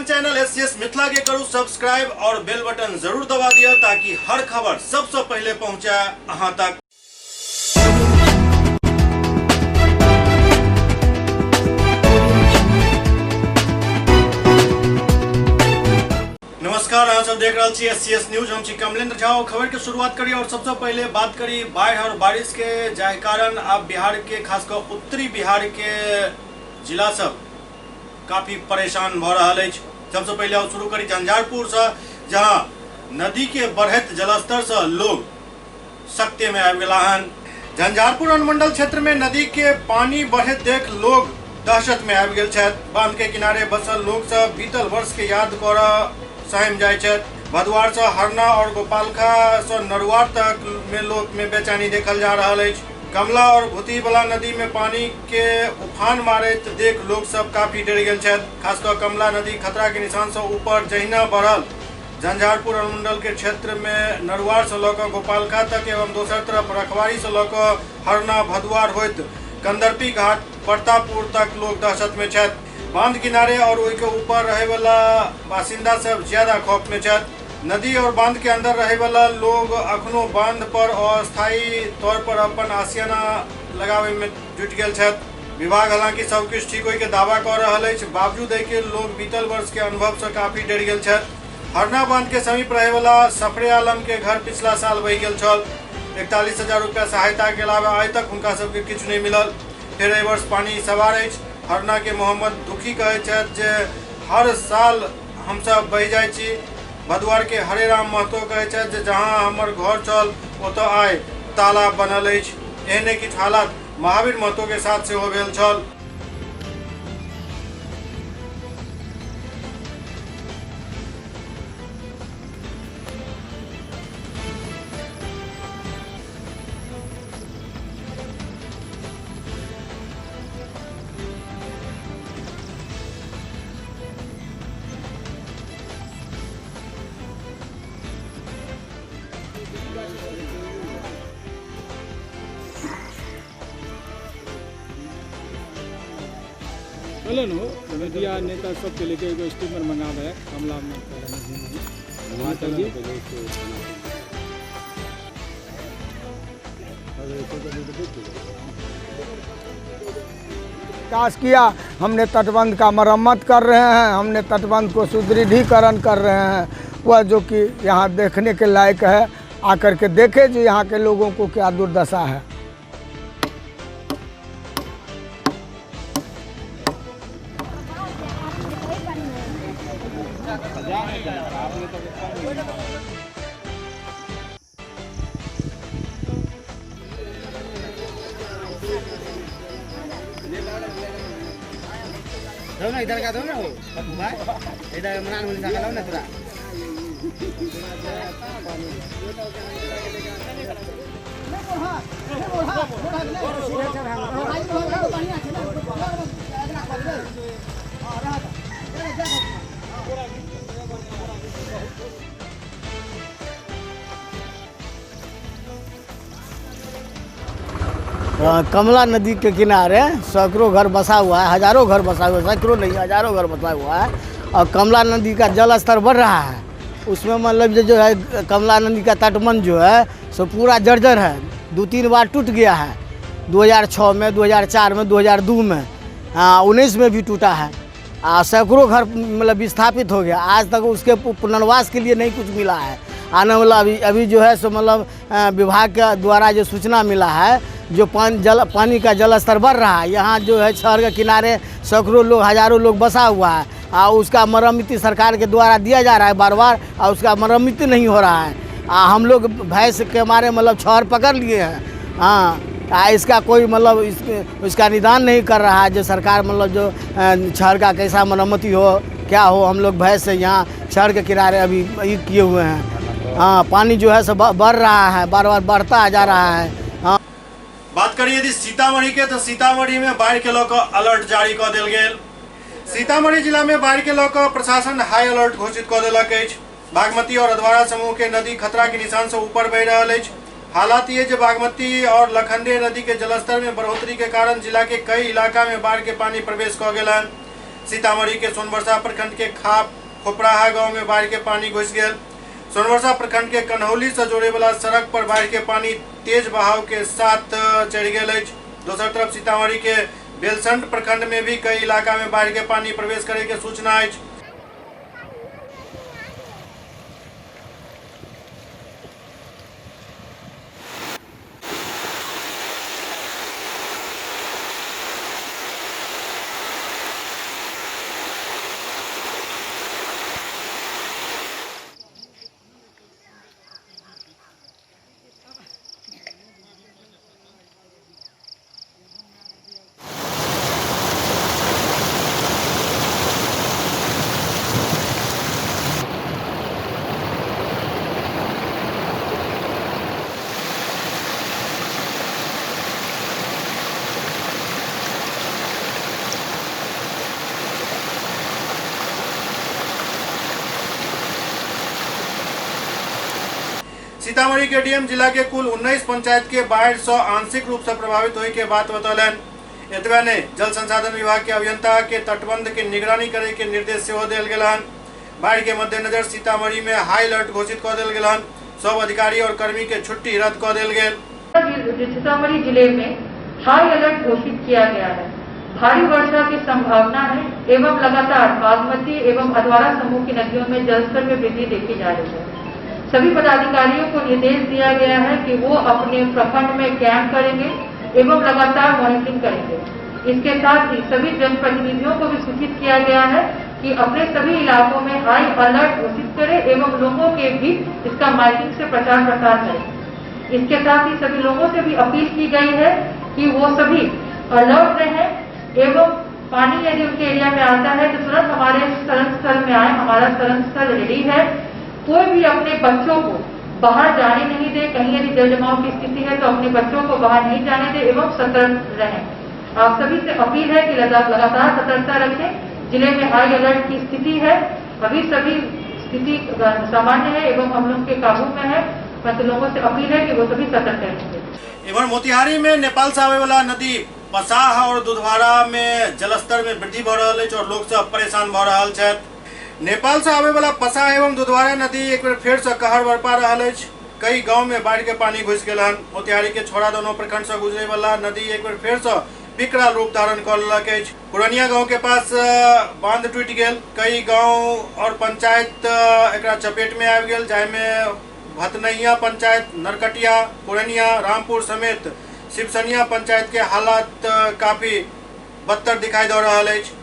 अपन channel S Mithila के करू सब्सक्राइब और बेल बटन जरूर दबा दिया ताकि हर खबर सबसे पहले पहुंचे अहां तक। नमस्कार, अहाँ सब देख रहल छी एस न्यूज। हम छी कमलेंद्र झा। और खबर के शुरुआत करी और सबसे पहले बात करी बाढ़ और बारिश के, जाहि कारण आब बिहार के खासकर उत्तरी बिहार के जिला सब काफी परेशान भ रहल अछि। सबसे पहले हम शुरू करी झंझारपुर से, जहां नदी के बढ़ैत जलस्तर से लोग सकते में आबि गेला हन। झंझारपुर अनुमंडल क्षेत्र में नदी के पानी बढ़ैत देख लोग दहशत में आबि गेल छथि। बांध के किनारे बसल लोग सब बीतल वर्ष के याद कर सहमि जाय छथि। भदवार से हरना और गोपालखा से नरुआर तक में लोग में बेचैनी देखल जा रहल अछि। कमला और भूतही वाला नदी में पानी के उफान मारैत देख लोग सब काफी डर गेल छथि। खासकर कमला नदी खतरा के निशान से ऊपर जहिना बढ़ल, झंझारपुर अनुमंडल के क्षेत्र में नरुआर से लऽ कऽ गोपालखा तक एवं दोसर तरफ रखवारी से लऽ कऽ हरना भदुआर होइत कंदर्पी घाट प्रतापपुर तक लोग दहशत में छथि। बांध किनारे और ओहि के ऊपर रहे वाला बासिंदा सब ज्यादा खौफ में छथि। नदी और बांध के अंदर रहे वाला लोग अखनो बांध पर अस्थायी तौर पर अपन आशियाना लगावे में जुटि गेल छथि। विभाग हालांकि सब किछु ठीक होय के दावा कऽ रहल अछि, बावजूद एहि के लोग बीतल वर्ष के अनुभव से काफी डरि गेल छथि। हरना बांध के समीप रहे वाला सफरे आलम के घर पिछला साल बहि गेल छल। 41,000 रुपया सहायता के अलावा आइ तक हुनका सबके किछु नहि मिलल। फेर एहि वर्ष पानी सवार अछि। हरना के मोहम्मद दुखी कहैत छथि जे हर साल हमसब बहि जाइ छी। भदुआर के हरे राम महतो कहैत छथि जे जहां हमर घर छल ओतऽ आइ तालाब बनल अछि। एहने किछु हालात महावीर महतो के साथ सेहो भेल छल। चलो न हो मीडिया नेता सबके लेके एगो स्टीमर मंगावे है कमला में नेताजी। विकास किया हमने, तटबंध का मरम्मत कर रहे हैं, हमने तटबंध को सुदृढ़ीकरण कर रहे हैं। वह जो कि यहाँ देखने के लायक है, आकर के देखे जो यहाँ के लोगों को क्या दुर्दशा है। ना इधर का दो ना हो भाई, इधर इमरान होने का ना थोड़ा। कमला नदी के किनारे सैकड़ों घर बसा हुआ है, हजारों घर बसा हुआ है, सैकड़ों नहीं हजारों घर बसा हुआ है। और कमला नदी का जल स्तर बढ़ रहा है, उसमें मतलब जो है कमला नदी का तटबंध जो है सो पूरा जर्जर है, 2-3 बार टूट गया है, 2006 में, 2004 में, 2002 में, हाँ 19 में भी टूटा है। सैकड़ों घर मतलब विस्थापित हो गया, आज तक उसके पुनर्वास के लिए नहीं कुछ मिला है। आने वाला अभी अभी जो है सो मतलब विभाग के द्वारा जो सूचना मिला है, जो पानी का जल स्तर बढ़ रहा है, यहाँ जो है शहर के किनारे सैकड़ों लोग हजारों लोग बसा हुआ है, उसका मरम्मती सरकार के द्वारा दिया जा रहा है बार बार, और उसका मरम्मती नहीं हो रहा है। हम लोग भैंस के मारे मतलब छहर पकड़ लिए हैं, हाँ इसका कोई मतलब इसका निदान नहीं कर रहा है जो सरकार मतलब जो शहर का कैसा मरम्मती हो क्या हो। हम लोग भैंस से यहाँ शहर के किनारे अभी ये किए हुए हैं, हाँ पानी जो है सब बढ़ रहा है, बार बार बढ़ता जा रहा है। हाँ बात करी यदि सीतामढ़ी के, तो सीतामढ़ी में बाढ़ के लऽ कऽ अलर्ट जारी कऽ देल गेल। सीतामढ़ी जिला में बाढ़ के लऽ कऽ प्रशासन हाई अलर्ट घोषित कऽ देलक अछि। बागमती और अधवारा समूह के नदी खतरा के निशान से ऊपर बहि रहल अछि। हालात ये जे बागमती और लखनदेई नदी के जलस्तर में बढ़ोतरी के कारण जिला के कई इलाका में बाढ़ के पानी प्रवेश कऽ गेल हन। सीतामढ़ी के सोनबरसा प्रखंड के खाप खोपराहा गांव में बाढ़ के पानी घुस गेल। सोनबरसा प्रखंड के कन्हौली से जोड़े वाला सड़क पर बाढ़ के पानी तेज बहाव के साथ चढ़ि गेल अछि। दोसर तरफ सीतामढ़ी के बेलसंड प्रखंड में भी कई इलाका में बाढ़ के पानी प्रवेश करे के सूचना अछि। सीतामढ़ी के डीएम जिला के कुल 19 पंचायत के बाढ़ से आंशिक रूप से प्रभावित होने के बात बतौलनि। एतबे नहि, जल संसाधन विभाग के अभियंता के तटबंध के निगरानी करे के निर्देश सेहो देल गेल हन। बाढ़ के मद्देनजर सीतामढ़ी में हाई अलर्ट घोषित कऽ देल गेल हन। सब अधिकारी और कर्मी के छुट्टी रद्द कऽ देल गेल। सीतामढ़ी जिले में हाई अलर्ट घोषित किया गया है। भारी वर्षा की संभावना है एवं लगातार बागमती एवं अधवारा समूह की नदियों में जलस्तर में वृद्धि देखी जा रही है। सभी पदाधिकारियों को निर्देश दिया गया है कि वो अपने प्रखंड में कैंप करेंगे एवं लगातार मॉनिटरिंग करेंगे। इसके साथ ही सभी जनप्रतिनिधियों को भी सूचित किया गया है कि अपने सभी इलाकों में हाई अलर्ट घोषित करें एवं लोगों के भी इसका माइकिंग से प्रचार प्रसार करें। इसके साथ ही सभी लोगों से भी अपील की गई है कि वो सभी अलर्ट रहें एवं पानी यदि उनके एरिया में आता है तो तुरंत हमारे शरण स्थल में आए। हमारा शरण स्थल रेडी है। कोई भी अपने बच्चों को बाहर जाने नहीं दे। कहीं यदि जल जमाव की स्थिति है तो अपने बच्चों को बाहर नहीं जाने दे एवं सतर्क रहें। आप सभी से अपील है कि लगातार सतर्कता रखें। जिले में हाई अलर्ट की स्थिति है। अभी सभी स्थिति सामान्य है एवं हम लोग के काबू में है। परंतु लोगों से अपील है कि वो सभी सतर्क रहेंगे। इधर मोतिहारी में नेपाल से आवे वाला नदी पसाह और दुधवारा में जलस्तर में वृद्धि भ रहल अछि और लोग सब परेशान भ रहल छथि। नेपाल से आवे वाला पसाह एवं दुधवारा नदी एक बेर फेर से कहर बरपा रहल अछि। कई गांव में बाढ़ के पानी घुस गेल हन। मोतिहारी के छोड़ा दोनों प्रखंड से गुजरे वाला नदी एक बेर फेर से विकराल रूप धारण कर लेलक अछि। पुरनिया गांव के पास बांध टूटि गेल। कई गांव और पंचायत एकरा चपेट में आबि गेल, जाहिमे भतनैया पंचायत, नरकटिया, पुरनिया, रामपुर समेत शिवसनिया पंचायत के हालात काफी बदतर दिखाई दे रहल अछि।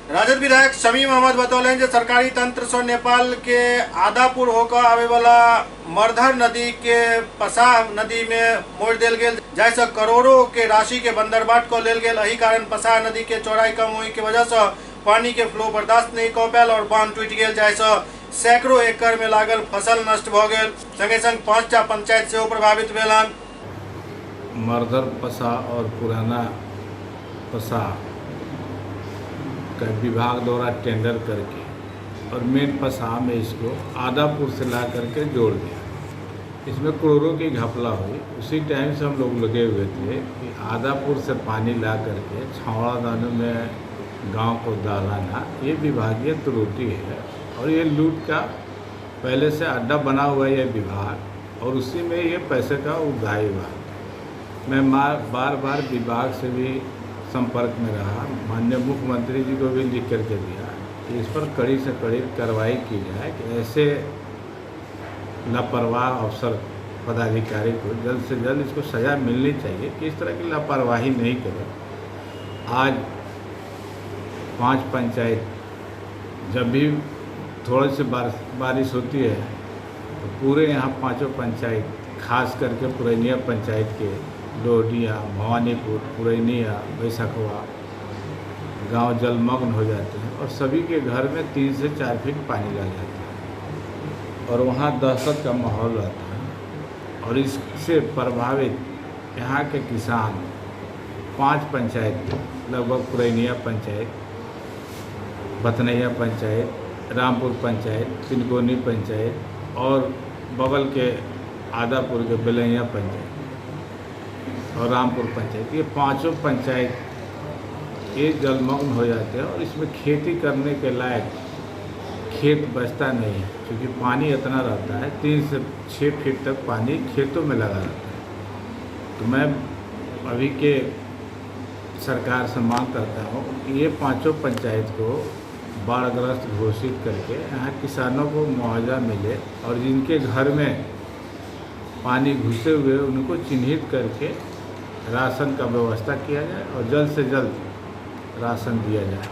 राजद विधायक शमीम अहमद बतौलनि जे सरकारी तंत्र से नेपाल के आदापुर होकर आवे वाला मरधर नदी के पसाह नदी में मोड़ देल गेल, जाहिसँ करोड़ों के राशि के बंदरबाट कऽ लेल गेल। एहि कारण पसाह नदी के चौड़ाई कम होय के वजह से पानी के फ्लो बर्दाश्त नहीं कऽ पायल और बांध टूटि गेल, जाहिसँ सैकड़ों एकड़ में लागल फसल नष्ट भऽ गेल। संगे संग 5टा पंचायत सेहो प्रभावित भेल हन। मरधर पसाह और पुराना पसाह का विभाग द्वारा टेंडर करके और मेन पसाह में इसको आदापुर से ला करके जोड़ दिया। इसमें करोड़ों की घपला हुई। उसी टाइम से हम लोग लगे हुए थे कि आदापुर से पानी ला करके छावड़ा दानों में गांव को डालाना ये विभागीय त्रुटि है और ये लूट का पहले से अड्डा बना हुआ है ये विभाग। और उसी में ये पैसे का उगाही हुआ। मैं बार बार विभाग से भी संपर्क में रहा, माननीय मुख्यमंत्री जी को भी लिख करके दिया कि इस पर कड़ी से कड़ी कार्रवाई की जाए कि ऐसे लापरवाह अफसर पदाधिकारी को जल्द से जल्द इसको सज़ा मिलनी चाहिए कि इस तरह की लापरवाही नहीं करे। आज 5 पंचायत जब भी थोड़ी सी बारिश होती है तो पूरे यहाँ 5 पंचायत, खास करके पुरैनिया पंचायत के लोहडिया, भवानीपुर, पुरैनिया, बैसखवा गांव जलमग्न हो जाते हैं और सभी के घर में 3 से 4 फीट पानी लग जाता है और वहाँ दहशत का माहौल रहता है। और इससे प्रभावित यहाँ के किसान 5 पंचायत, लगभग पुरैनिया पंचायत, बथनैया पंचायत, रामपुर पंचायत, तिनकोनी पंचायत और बगल के आदापुर के बेलैया पंचायत और रामपुर पंचायत, ये 5 पंचायत ये जलमग्न हो जाते हैं और इसमें खेती करने के लायक खेत बचता नहीं है, क्योंकि पानी इतना रहता है, 3 से 6 फीट तक पानी खेतों में लगा रहता है। तो मैं अभी के सरकार से मांग करता हूँ कि ये 5 पंचायत को बाढ़ग्रस्त घोषित करके यहाँ किसानों को मुआवजा मिले और जिनके घर में पानी घुसे हुए उनको चिन्हित करके राशन का व्यवस्था किया जाए और जल्द से जल्द राशन दिया जाए।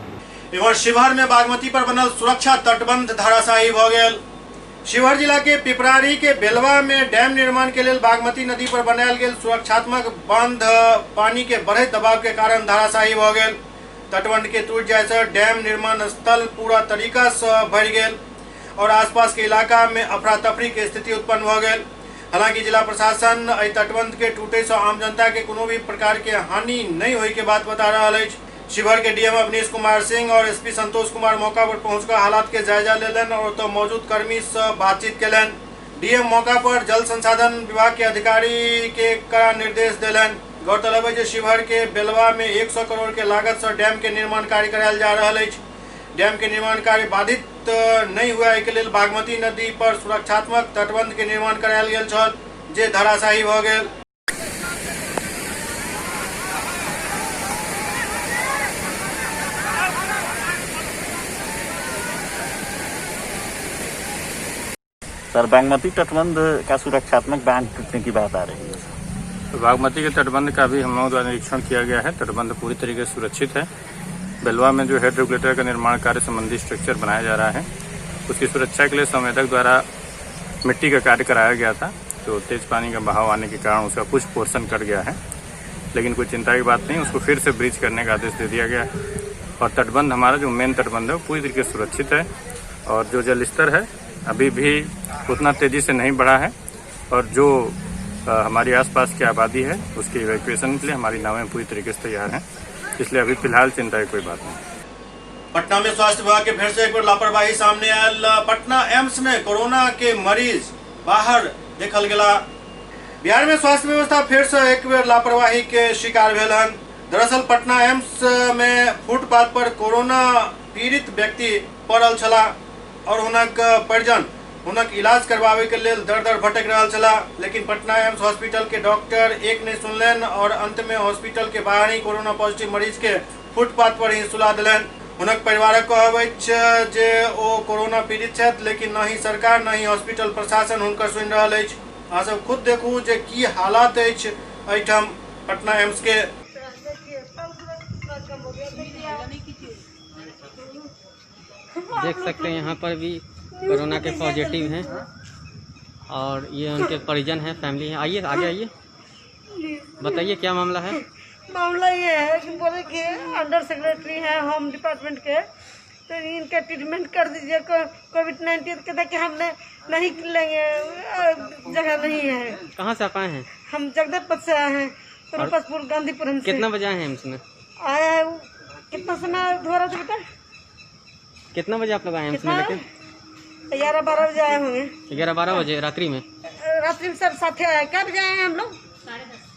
इधर शिवहर में बागमती पर बनल सुरक्षा तटबंध धराशायी भ गेल। शिवहर जिला के पिपरारी के बेलवा में डैम निर्माण के लिए बागमती नदी पर बनायल गेल सुरक्षात्मक बांध पानी के बढ़े दबाव के कारण धराशायी भ गेल। तटबंध के टूट जाए से डैम निर्माण स्थल पूरा तरीका से भरि गेल और आसपास के इलाका में अफरा तफरी के स्थिति उत्पन्न भ गेल। हालांकि जिला प्रशासन एहि तटबंध के टूटे से आम जनता के कोनो भी प्रकार के हानि नहीं होय के बात बता रहा अछि। शिवहर के डीएम अवनीश कुमार सिंह और एसपी संतोष कुमार मौका पर पहुंचकर हालात के जायजा लेलन और तो मौजूद कर्मी से बातचीत केलन। डीएम मौका पर जल संसाधन विभाग के अधिकारी के कड़ा निर्देश देलन। गौरतलब है जे शिवहर के बेलवा में 100 करोड़ के लागत से डैम के निर्माण कार्य करायल जा रहा अछि। डैम के निर्माण कार्य बाधित नहीं हुआ के लेल बागमती नदी पर सुरक्षात्मक तटबंध के निर्माण करायल गेल छल जे धराशायी भ गेल। सर, बागमती तटबंध का सुरक्षात्मक बांध टूटने की बात आ रही है। तो बागमती के तटबंध का भी हम लोगों द्वारा निरीक्षण किया गया है। तटबंध पूरी तरीके से सुरक्षित है। बेलवा में जो हेड रेगुलेटर का निर्माण कार्य संबंधी स्ट्रक्चर बनाया जा रहा है, उसकी सुरक्षा के लिए संवेदक द्वारा मिट्टी का कार्य कराया गया था। तो तेज पानी का बहाव आने के कारण उसका कुछ पोर्शन कट गया है, लेकिन कोई चिंता की बात नहीं, उसको फिर से ब्रीच करने का आदेश दे दिया गया है। और तटबंध हमारा जो मेन तटबंध है वो पूरी तरीके से सुरक्षित है और जो जल स्तर है अभी भी उतना तेज़ी से नहीं बढ़ा है। और जो हमारी आसपास की आबादी है उसके इवैक्यूएशन के लिए हमारी नावें पूरी तरीके से तैयार हैं, इसलिए अभी फिलहाल चिंता की कोई बात नहीं। पटना में स्वास्थ्य विभाग के फिर से एक बार लापरवाही सामने आयल। पटना एम्स में कोरोना के मरीज बाहर देखल गेला। बिहार में स्वास्थ्य व्यवस्था फिर से एक बेर लापरवाही के शिकार भेल हन। दरअसल पटना एम्स में फुटपाथ पर कोरोना पीड़ित व्यक्ति पड़ल छला और हुनक परिजन हुनक इलाज करवावे के लेल दर दर भटक रहल छला, लेकिन पटना एम्स हॉस्पिटल के डॉक्टर एक नहीं सुनलनि और अंत में हॉस्पिटल के बाहर ही कोरोना पॉजिटिव मरीज के फुटपाथ पर ही सुला देलनि। हुनक परिवारक कहब अछि जे ओ कोरोना पीड़ित छथि, लेकिन न ही सरकार न ही हॉस्पिटल प्रशासन हुनकर सुनि रहल अछि। अहाँ सब खुद देखू जे की हालात अछि एहिठाम पटना एम्स के। देख सकते हैं यहाँ पर भी कोरोना के पॉजिटिव हैं और ये उनके परिजन हैं, फैमिली हैं। आइए आगे आइए, बताइए क्या मामला है। मामला ये है कि बोले कि अंडर सेक्रेटरी हैं होम डिपार्टमेंट के, तो इनका ट्रीटमेंट कर दीजिए कोविड-19 के, देखिए हमने नहीं लेंगे, जगह नहीं है। कहाँ से आप आए हैं? हम जगदेवपथ से आए हैं, रूपसपुर गांधीपुरम से। कितना बजे आए हैं इसमें? आया है कितना समय हो रहा था बेटा? कितना बजे आप लोग आए हैं इसमें? लेकिन 11-12 बजे आए होंगे। 11-12 बजे रात्रि में? रात्रि में सब साथ आए। कब बजे आए हम लोग?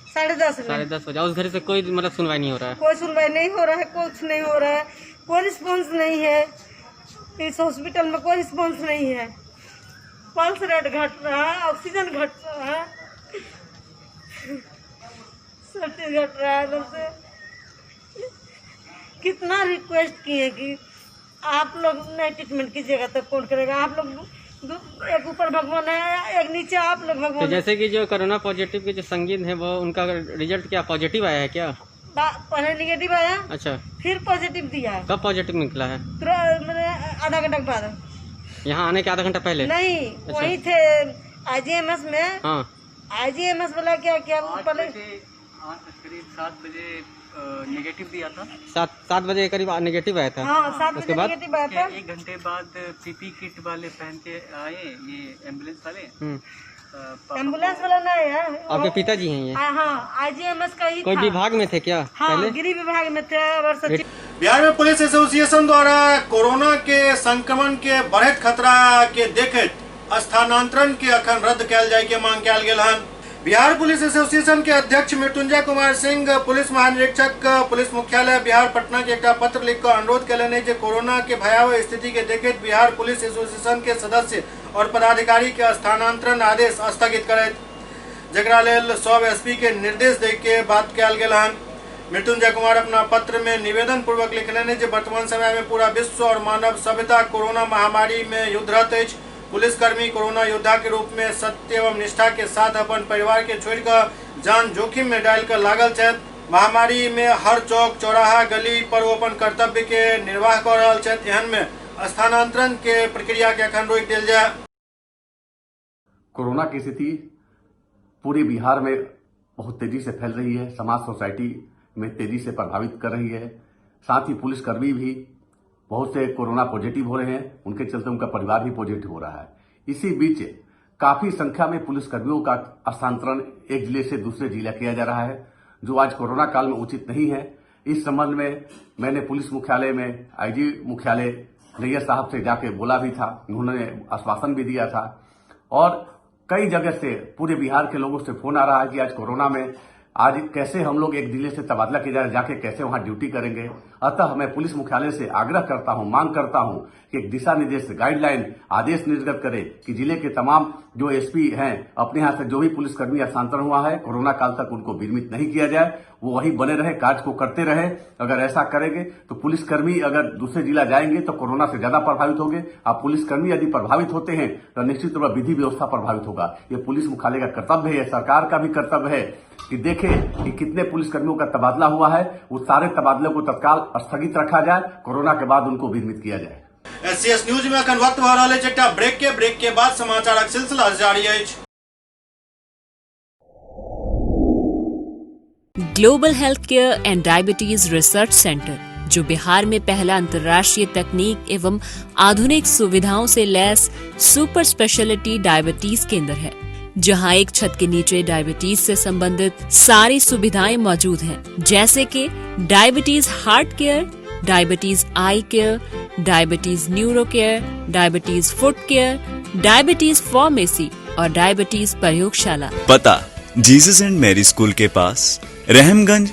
10:30। 10:30 बजे। उस घर से कोई मतलब सुनवाई नहीं हो रहा है? कोई सुनवाई नहीं हो रहा है, कुछ नहीं हो रहा है, कोई रिस्पॉन्स नहीं है। इस हॉस्पिटल में कोई रिस्पॉन्स नहीं है। पल्स रेट घट रहा है, ऑक्सीजन घट रहा है, सब चीज़ घट रहा है एकदम से। कितना रिक्वेस्ट किए कि आप लोग नहीं ट्रीटमेंट कीजिएगा तो कौन करेगा? आप लोग एक ऊपर भगवान है, एक नीचे आप लोग भगवान। तो जैसे कि जो कोरोना पॉजिटिव के जो संगीन है वो उनका रिजल्ट क्या पॉजिटिव आया है क्या? पहले निगेटिव आया, अच्छा, फिर पॉजिटिव दिया। कब पॉजिटिव निकला है? मैंने आधा घंटा के बाद। यहाँ आने के आधा घंटा पहले? नहीं, अच्छा। वहीं थे आईजीएमएस में। हाँ, आईजीएमएस वाला क्या क्या पहले करीब 7 बजे नेगेटिव दिया था। 7 बजे करीब नेगेटिव आया था। हाँ, 7 बजे नेगेटिव आया था। 1 घंटे बाद पीपी किट वाले पहन के आए ये एम्बुलेंस वाले। एम्बुलेंस वाला नहीं है, आपके पिताजी हैं ये? हाँ, आईजीएमएस का ही। कोई विभाग में थे क्या? हाँ, पहले गृह विभाग में थे। और बिहार में पुलिस एसोसिएशन द्वारा कोरोना के संक्रमण के बढ़ैत खतरा के देखैत स्थानांतरण के अखन रद्द कयल जाय के मांग कयल गेल हन। बिहार पुलिस एसोसिएशन के अध्यक्ष मृत्युंजय कुमार सिंह पुलिस महानिरीक्षक पुलिस मुख्यालय बिहार पटना के एक पत्र लिखकर अनुरोध कयलनि जे कोरोना के भयावह स्थिति के देखैत बिहार पुलिस एसोसिएशन के सदस्य और पदाधिकारी के स्थानांतरण आदेश स्थगित करैत, जकरा लेल सब एसपी के निर्देश दे के बात कयल गेल हन। मृत्युंजय कुमार अपना पत्र में निवेदन पूर्वक लिखलनि जे वर्तमान समय में पूरा विश्व और मानव सभ्यता कोरोना महामारी में युद्धरत अछि। पुलिसकर्मी कोरोना योद्धा के रूप में सत्य एवं निष्ठा के साथ अपन परिवार के छोड़िकऽ जान जोखिम में डालि लागल छथि। महामारी में हर चौक चौराहा गली पर ओ अपन कर्तव्य के निर्वाह कऽ रहल छथि। एहन में स्थानांतरण के प्रक्रिया के अखन रोकि देल जाय। कोरोना की स्थिति पूरे बिहार में बहुत तेजी से फैल रही है, समाज सोसाइटी में तेजी से प्रभावित कर रही है। साथ ही पुलिसकर्मी भी बहुत से कोरोना पॉजिटिव हो रहे हैं, उनके चलते उनका परिवार भी पॉजिटिव हो रहा है। इसी बीच काफी संख्या में पुलिसकर्मियों का स्थानांतरण एक जिले से दूसरे जिला किया जा रहा है, जो आज कोरोना काल में उचित नहीं है। इस संबंध में मैंने पुलिस मुख्यालय में आईजी मुख्यालय नैयर साहब से जाके बोला भी था, उन्होंने आश्वासन भी दिया था। और कई जगह से पूरे बिहार के लोगों से फोन आ रहा है कि आज कोरोना में आज कैसे हम लोग एक जिले से तबादला किया जाए, जाके कैसे वहां ड्यूटी करेंगे। अतः मैं पुलिस मुख्यालय से आग्रह करता हूं, मांग करता हूं कि एक दिशा निर्देश, गाइडलाइन, आदेश निर्गत करे कि जिले के तमाम जो एसपी हैं अपने यहां से जो भी पुलिसकर्मी स्थानांतरण हुआ है कोरोना काल तक उनको विरमित नहीं किया जाए, वो वहीं बने रहे, कार्य को करते रहे। अगर ऐसा करेंगे तो पुलिसकर्मी अगर दूसरे जिला जाएंगे तो कोरोना से ज्यादा प्रभावित होंगे। आप पुलिसकर्मी यदि प्रभावित होते हैं तो निश्चित रूप से विधि व्यवस्था प्रभावित होगा। ये पुलिस मुख्यालय का कर्तव्य है, सरकार का भी कर्तव्य है कि देखे कि कितने पुलिसकर्मियों का तबादला हुआ है, उस सारे तबादलों को तत्काल स्थगित रखा जाए, कोरोना के बाद उनको विरमित किया जाए। एससीएस न्यूज में अखन वक्त भऽ रहल अछि एकटा ब्रेक के बाद समाचारक सिलसिला जारी अछि। Global health care and diabetes research centre, जो बिहार में पहला अंतर्राष्ट्रीय तकनीक एवं आधुनिक सुविधाओं से लैस सुपर स्पेशलिटी डायबिटीज केंद्र है, जहां एक छत के नीचे डायबिटीज से संबंधित सारी सुविधाएं मौजूद हैं, जैसे कि diabetes heart care, diabetes eye care, diabetes neuro care, diabetes foot care, diabetes pharmacy और डायबिटीज प्रयोगशाला। पता जीसस एंड मैरी स्कूल के पास, Rahamganj,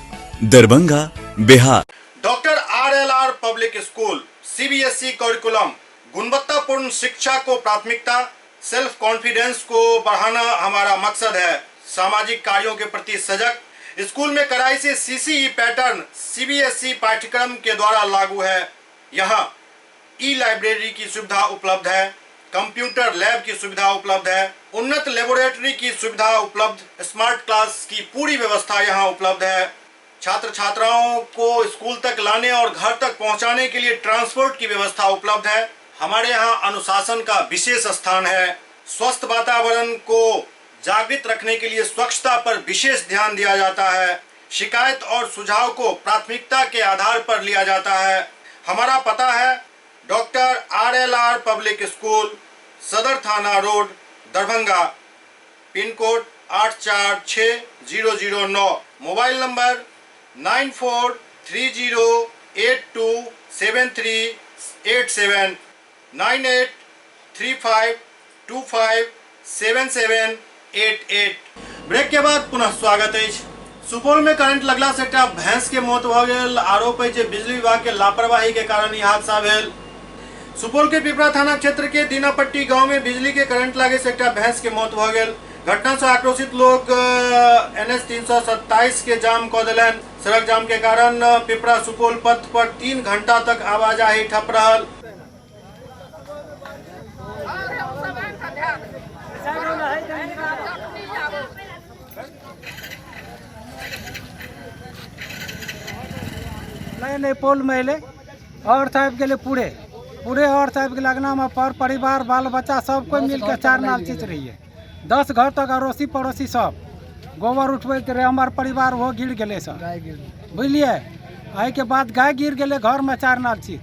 Darbhanga, Bihar. Doctor RLR public school, CBSE curriculum, गुणवत्तापूर्ण शिक्षा को प्राथमिकता, सेल्फ कॉन्फिडेंस को बढ़ाना हमारा मकसद है। सामाजिक कार्यों के प्रति सजग, स्कूल में कड़ाई से सीसीई पैटर्न सीबीएसई पाठ्यक्रम के द्वारा लागू है। यहाँ ई लाइब्रेरी की सुविधा उपलब्ध है, कंप्यूटर लैब की सुविधा उपलब्ध है, उन्नत लेबोरेटरी की सुविधा उपलब्ध, स्मार्ट क्लास की पूरी व्यवस्था यहाँ उपलब्ध है। छात्र छात्राओं को स्कूल तक लाने और घर तक पहुँचाने के लिए ट्रांसपोर्ट की व्यवस्था उपलब्ध है। हमारे यहाँ अनुशासन का विशेष स्थान है। स्वस्थ वातावरण को जागृत रखने के लिए स्वच्छता पर विशेष ध्यान दिया जाता है। शिकायत और सुझाव को प्राथमिकता के आधार पर लिया जाता है। हमारा पता है doctor RLR public school, Sadar थाना road, Darbhanga, pin code 846009, mobile number 9430827387, 9835257788। Break के बाद पुनः स्वागत है। सुपौल में करंट लगला से एकटा भैंस के मौत भऽ गेल। आरोप है जे बिजली विभाग के लापरवाही के कारण ई हादसा भेल। सुपौल के पिपरा थाना क्षेत्र के दीनापट्टी गांव में बिजली के करंट लागे से एकटा भैंस के मौत भ गेल। घटना से आक्रोशित लोग एनएच 327 के जाम क देलनि। सड़क जाम के कारण पिपरा सुपौल पथ पर 3 घंटा तक आवाजाही ठप रहल। लाइन एहि पोलमे एलै और आबि गेलै पूरे पूरे और आबि गेलै। अङ्गनामे पर परिवार बाल बच्चा सब कोइ मिलके चार नाल चीज रहियै। 10 घर तक अड़ोसी पड़ोसी सब गोबर उठबैत रहै। हमर परिवार ओहो गिर गेलै सर, बुझलियै। एहिके बाद गाय गिर गेलै घरमे चार नाल चीज।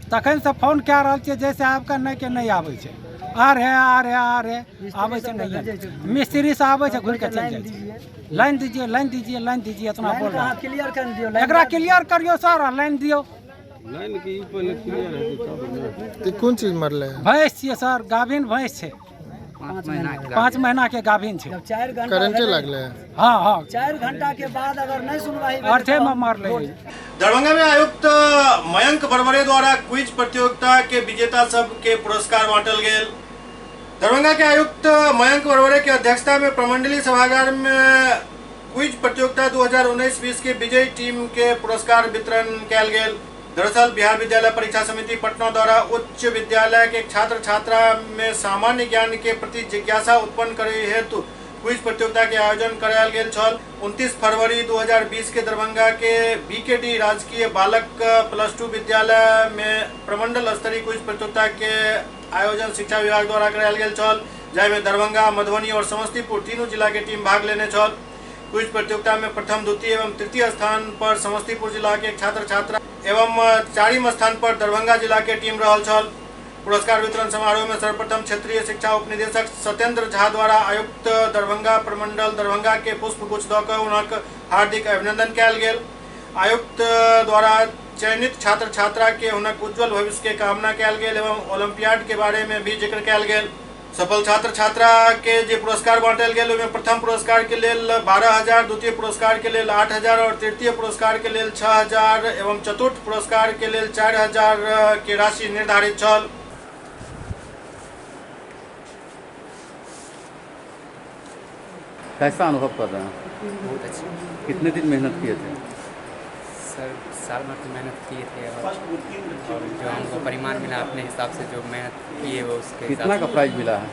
तखनसँ फोन कए रहल छियै जैसे आबिके नहि के नहि आबै छै। आ रहे आ रहे आ रहे आबै छै नहि, मिस्त्री से आबै छै घुरि के चलि जाइ छै। लाइन दीजिए, लाइन दीजिए, लाइन दीजिए, इतना बोल रहा है। क्लियर कर दियो, एकरा क्लियर करियो सर, लाइन दियो। लाइन के ई पहिले क्लियर हेतै तब ने। कोन चीज मरलै? भैंस छियै सर, गाभिन भैंस छै, 5 महीना के गाभिन छै। 4 घंटा करेंटे लागलै? हाँ हाँ, 4 घंटा के बाद अगर नहीं सुनवाई अर्थे में मरलै। दरभंगा में आयुक्त मयंक बरबरे द्वारा क्विज प्रतियोगिता के विजेता सब के पुरस्कार बांटल गेल। दरभंगा के आयुक्त मयंक बरबरे के अध्यक्षता में प्रमंडलीय सभागार में क्विज प्रतियोगिता 2019-20 के विजयी टीम के पुरस्कार वितरण कयल गेल। दरअसल बिहार विद्यालय परीक्षा समिति पटना द्वारा उच्च विद्यालय के छात्र छात्रा में सामान्य ज्ञान के प्रति जिज्ञासा उत्पन्न करे हेतु क्विज प्रतियोगिता के आयोजन करायल गेल छल। 29 फरवरी 2020 के दरभंगा के बीकेडी राजकीय बालक +2 विद्यालय में प्रमंडल स्तरीय क्विज प्रतियोगिता के आयोजन शिक्षा विभाग द्वारा करायल गेल छल, जाहिमे दरभंगा, मधुबनी और समस्तीपुर तीनों जिला के टीम भाग लेने छल। क्विज प्रतियोगिता में प्रथम, द्वितीय एवं तृतीय स्थान पर समस्तीपुर जिला के छात्र छात्रा एवं चारिम स्थान पर दरभंगा जिला के टीम रहल छल। पुरस्कार वितरण समारोह में सर्वप्रथम क्षेत्रीय शिक्षा उपनिदेशक सत्येंद्र झा द्वारा आयुक्त दरभंगा प्रमंडल दरभंगा के पुष्प गुच्छ दऽ कऽ हुनक हार्दिक अभिनंदन कयल गेल। आयुक्त द्वारा चयनित छात्र छात्रा के हुनक उज्जवल भविष्य के कामना कयल गेल एवं ओलंपियाड के बारे में भी जिक्र कयल गेल। सफल छात्र छात्रा के जे पुरस्कार बांटल गेल ओहिमे प्रथम पुरस्कार के लेल 12,000, द्वितीय पुरस्कार के लेल 8,000 और तृतीय पुरस्कार के लेल 6,000 एवं चतुर्थ पुरस्कार के लेल 4,000 के राशि निर्धारित छल। कैसा अनुभव कर रहे हैं? बहुत अच्छा। कितने दिन मेहनत किए थे? सर साल भर तो मेहनत किए थे और जो हमको परिमाण मिला अपने हिसाब से जो मेहनत किए वो उसके हिसाब कितना का से प्राइज मिला है?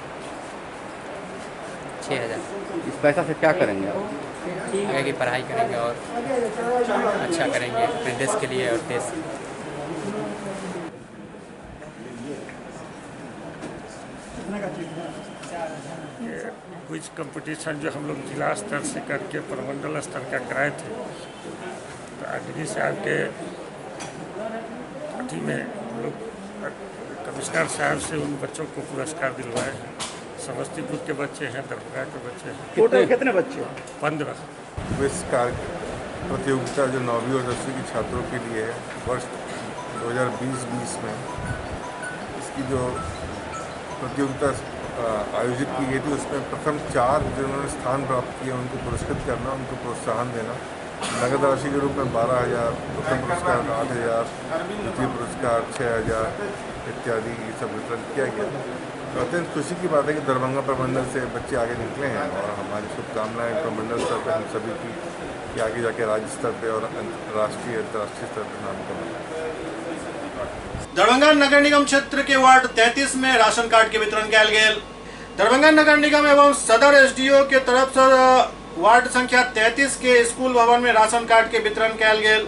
6,000। इस पैसा से क्या करेंगे आप? आगे की पढ़ाई करेंगे और अच्छा करेंगे अपने देश के लिए और देश। क्विज कंपटीशन जो हम लोग जिला स्तर से करके प्रमंडल स्तर का कराए थे, तो अग्नि साहब के अथी में हम लोग कमिश्नर साहब से उन बच्चों को पुरस्कार दिलवाए हैं। समस्तीपुर के बच्चे हैं, दरभंगा के बच्चे हैं। टोटल कितने बच्चे हैं? 15। क्विज कार्य प्रतियोगिता जो 9वीं और 10वीं के छात्रों के लिए है वर्ष 2020-20 में इसकी जो प्रतियोगिता आयोजित की गई थी उसमें प्रथम 4 जिन्होंने स्थान प्राप्त किया उनको पुरस्कृत करना, उनको प्रोत्साहन देना, नगद राशि के रूप में 12,000 प्रथम पुरस्कार, 8,000 द्वितीय पुरस्कार, 6,000 इत्यादि ये सब वितरण किया गया। तो अत्यंत खुशी की बात है कि दरभंगा प्रमंडल से बच्चे आगे निकले हैं और हमारी शुभकामनाएं प्रमंडल स्तर पर हम सभी की कि आगे जाके राज्य स्तर पर और राष्ट्रीय अंतर्राष्ट्रीय स्तर पर नाम कमाएं। दरभंगा नगर निगम क्षेत्र के वार्ड 33 में राशन कार्ड के वितरण कयल गेल। दरभंगा नगर निगम एवं सदर एसडीओ के तरफ से वार्ड संख्या 33 के स्कूल भवन में राशन कार्ड के वितरण कयल गेल।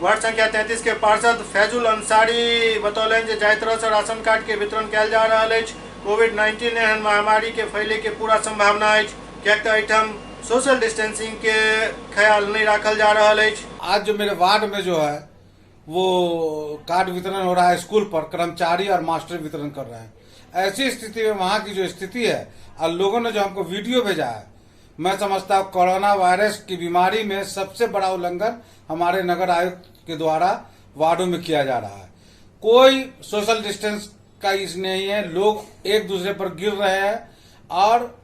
वार्ड संख्या 33 के पार्षद फैजुल अंसारी बतौलनि जे जाहि तरह से राशन कार्ड के वितरण कयल जा रहल अछि, कोविड-19 एहन महामारी के फैले के पूरा संभावना अछि, किएक तऽ एहिठाम सोशल डिस्टेंसिंग के ख्याल नहीं राखल जा रहल अछि। आज जो मेरे वार्ड में जो है वो कार्ड वितरण हो रहा है, स्कूल पर कर्मचारी और मास्टर वितरण कर रहे हैं। ऐसी स्थिति में वहाँ की जो स्थिति है और लोगों ने जो हमको वीडियो भेजा है, मैं समझता हूँ कोरोना वायरस की बीमारी में सबसे बड़ा उल्लंघन हमारे नगर आयुक्त के द्वारा वार्डों में किया जा रहा है। कोई सोशल डिस्टेंस का इस नहीं है, लोग एक दूसरे पर गिर रहे हैं और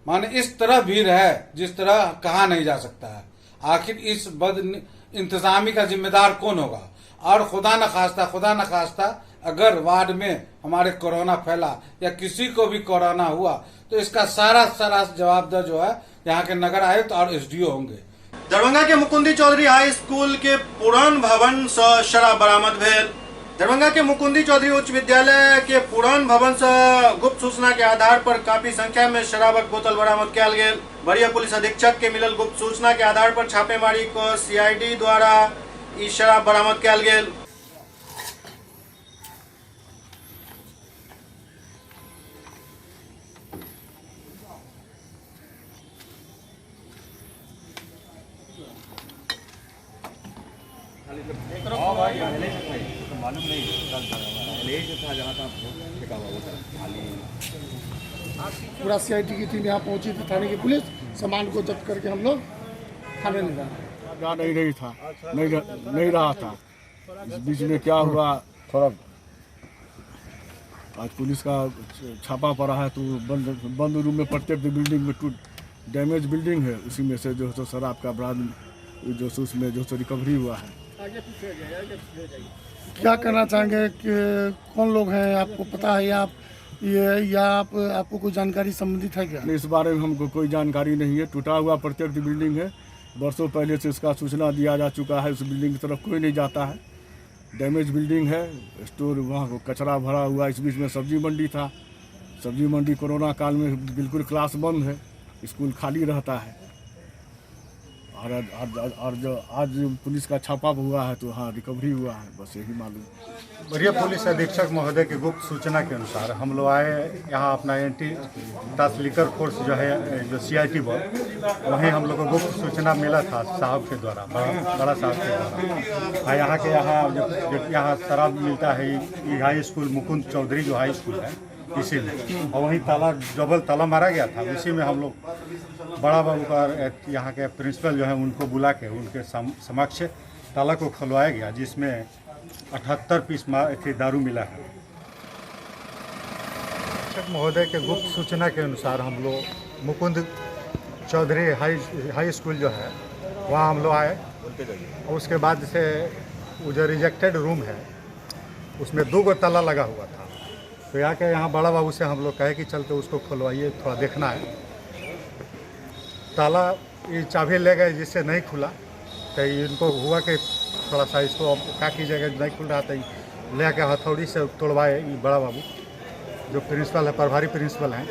माने इस तरह भीड़ है जिस तरह कहा नहीं जा सकता है। आखिर इस बद इंतजामी का जिम्मेदार कौन होगा? और खुदा न खास्ता अगर वार्ड में हमारे कोरोना फैला या किसी को भी कोरोना हुआ तो इसका सारा जवाबदेह जो है यहाँ के नगर आयुक्त और एसडीओ होंगे। दरभंगा के मुकुंदी चौधरी हाई स्कूल के पुरान भवन से शराब बरामद भेल। दरभंगा के मुकुंदी चौधरी उच्च विद्यालय के पुरान भवन से गुप्त सूचना के आधार पर काफी संख्या में शराबक बोतल बरामद कयल गेल। वरीय पुलिस अधीक्षक के मिलल गुप्त सूचना के आधार पर छापेमारी को सीआईडी द्वारा ई शराब बरामद कयल गेल। मालूम नहीं पहले ही था जहाँ तहाँ फेंका हुआ वो पूरा सीआईटी की टीम यहाँ पहुँची थी, थाने की पुलिस सामान को जब्त करके हम लोग थाने ले जा नहीं रही था, नहीं रहा था। इस बीच में क्या हुआ, थोड़ा आज पुलिस का छापा पड़ा है तो बंद रूम में प्रत्येक बिल्डिंग में टूट डैमेज बिल्डिंग है, उसी में से जो है तो शराब का बरामद जो उसमें जो सो रिकवरी हुआ है। क्या करना चाहेंगे कि कौन लोग हैं, आपको पता है आप ये या आपको कोई जानकारी संबंधित है क्या? नहीं, इस बारे में हमको कोई जानकारी नहीं है। टूटा हुआ प्रत्येक बिल्डिंग है, बरसों पहले से इसका सूचना दिया जा चुका है। उस बिल्डिंग की तरफ कोई नहीं जाता है, डैमेज बिल्डिंग है, स्टोर वहाँ कचरा भरा हुआ। इस बीच में सब्जी मंडी था, सब्जी मंडी कोरोना काल में बिल्कुल क्लास बंद है, स्कूल खाली रहता है। और जो आज पुलिस का छापा हुआ है तो हाँ रिकवरी हुआ है, बस यही मालूम। वरीय पुलिस अधीक्षक महोदय की गुप्त सूचना के अनुसार हम लोग आए यहाँ अपना एंटी टास लिकर फोर्स जो है, जो सीआईटी बल, वहीं हम लोग को गुप्त सूचना मिला था साहब के द्वारा, बड़ा साहब के द्वारा। हाँ, यहाँ के यहाँ जो यहाँ शराब मिलता है, ये हाई स्कूल मुकुंद चौधरी जो हाई स्कूल है इसीलिए, और वहीं ताला डबल ताला मारा गया था। उसी में हम लोग बड़ा बाबू का यहाँ के प्रिंसिपल जो है उनको बुला के उनके समक्ष ताला को खुलवाया गया, जिसमें 78 पीस दारू मिला है। शिक्षक महोदय के गुप्त सूचना के अनुसार हम लोग मुकुंद चौधरी हाई स्कूल जो है वहाँ हम लोग आए और उसके बाद से वो जो रिजेक्टेड रूम है उसमें 2 गो ताला लगा हुआ था। तो यहाँ के यहाँ बड़ा बाबू से हम लोग कहे कि चल के उसको खुलवाइए, थोड़ा देखना है। ताला ये चाबी ले गए जिससे नहीं खुला, तो इनको हुआ कि थोड़ा सा इसको अब क्या कीजिएगा, नहीं खुल रहा था, ले के हथौड़ी से तोड़वाए। ये बड़ा बाबू जो प्रिंसिपल है, प्रभारी प्रिंसिपल हैं,